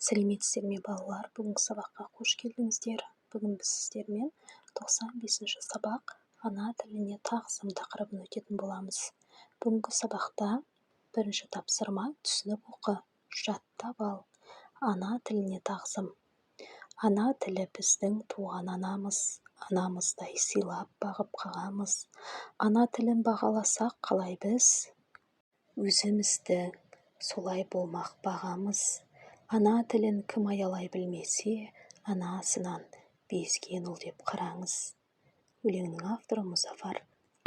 Сәлеметсіздер ме, балалар? Бүгінгі сабаққа қош келдіңіздер. Бүгін біз сіздермен 95-ші сабақ «Ана тіліне тағзым» тақырыбын өтетін боламыз. Бүгінгі сабақта бірінші тапсырма: түсініп оқы, жаттап ал. «Ана тіліне тағзым». Ана тілі біздің туған анамыз, анамыздай сыйлап, бағып қағамыз. Ана тілін бағаласақ қалай біз, өзіміздің солай болмақ бағамыз. Ана тілін кім аялай білмесе, анасынан безген ұл деп қараңыз. Өлеңнің авторы Мұзафар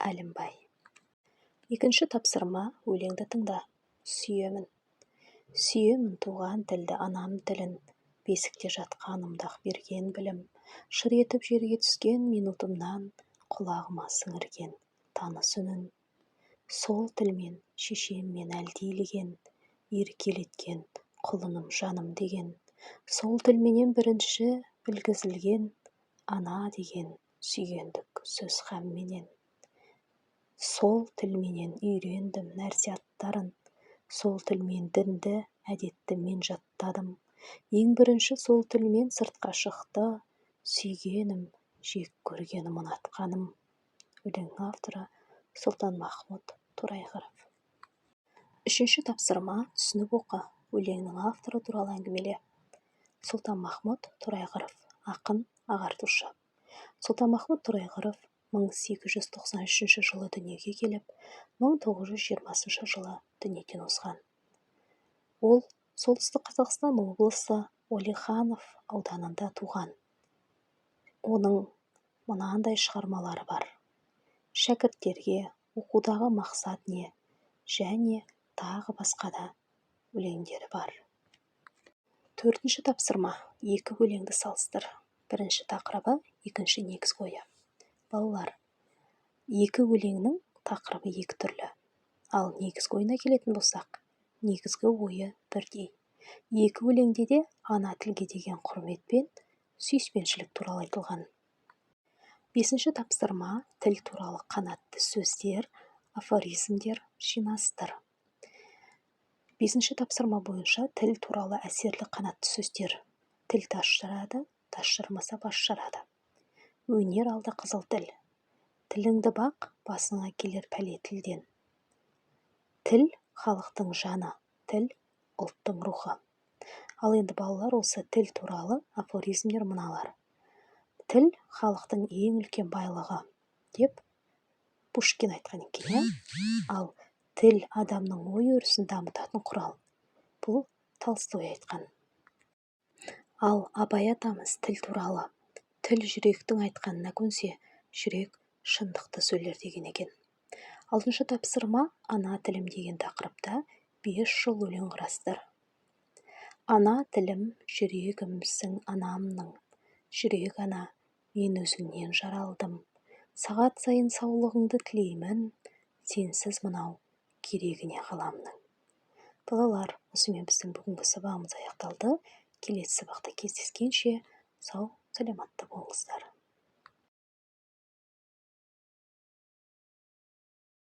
Әлімбай. Екінші тапсырма: өлеңді тыңда. Сүйемін, сүйемін туған тілді, анам тілін. Бесікте жатқанымда-ақ берген білім, шыр етіп жерге түскен минутымнан құлағыма сіңірген таныс үнін. Сол тілмен шешем мені әлдилеген, еркелеткен, құлыным, жаным деген. Сол тілменен бірінші білгізілген ана деген сүйгендік сөз хамменен. Сол тілменен үйрендім нәрсе аттарын, сол тілмен дінді, әдетті мен жаттадым. Ең бірінші сол тілмен сыртқа шықты сүйгенім, жек көргенім, ұнатқаным. Өлеңнің авторы Сұлтанмахмұт Торайғыров. Үшінші тапсырма: түсініп оқы, өлеңнің авторы туралы әңгімеле. Сұлтанмахмұт Торайғыров – ақын, ағартушы. Сұлтанмахмұт Торайғыров 1893 жылы дүниеге келіп, 1920 жылы дүниеден озған. Ол Солтүстік Қазақстан облысы Уәлиханов ауданында туған. Оның мынандай шығармалары бар: «Шәкірттерге», «Оқудағы мақсат не» және тағы басқа да өлеңдері бар. Төртінші тапсырма: екі өлеңді салыстыр. Бірінші тақырыбы, екінші негізгі ойы. Балалар, екі өлеңнің тақырыбы екі түрлі, ал негізгі ойына келетін болсақ, негізгі ойы бірдей. Екі өлеңде де ана тілге деген құрмет пен сүйіспеншілік туралы айтылған. Бесінші тапсырма: тіл туралы қанатты сөздер, афоризмдер жинастыр. Бесінші тапсырма бойынша тіл туралы әсерлі қанатты сөздер: «Тіл тас жарады, тас жармаса, бас жарады», «Өнер алды қызыл тіл», «Тіліңді бақ, басыңа келер пәле тілден», «Тіл – халықтың жаны, тіл – ұлттың рухы». Ал енді, балалар, осы тіл туралы афоризмдер мыналар: «Тіл – халықтың ең үлкен байлығы» деп Пушкин айтқан екен, иә. Ал «Тіл – адамның ой өрісін дамытатын құрал», бұл Толстой айтқан. Ал Абай атамыз тіл туралы: «Тіл жүректің айтқанына көнсе, жүрек шындықты сөйлер», – деген екен. Алтыншы тапсырма: «Ана тілім» деген тақырыпта бес жол өлең құрастыр. Ана тілім, жүрегімсің анамның, жүрек ана, мен өзіңнен жаралдым. Сағат сайын саулығыңды тілеймін, сенсіз мынау керегі не ғаламның? Балалар, осымен біздің бүгінгі сабағымыз аяқталды. Келесі сабақта кездескенше, сау саламатта болыңыздар.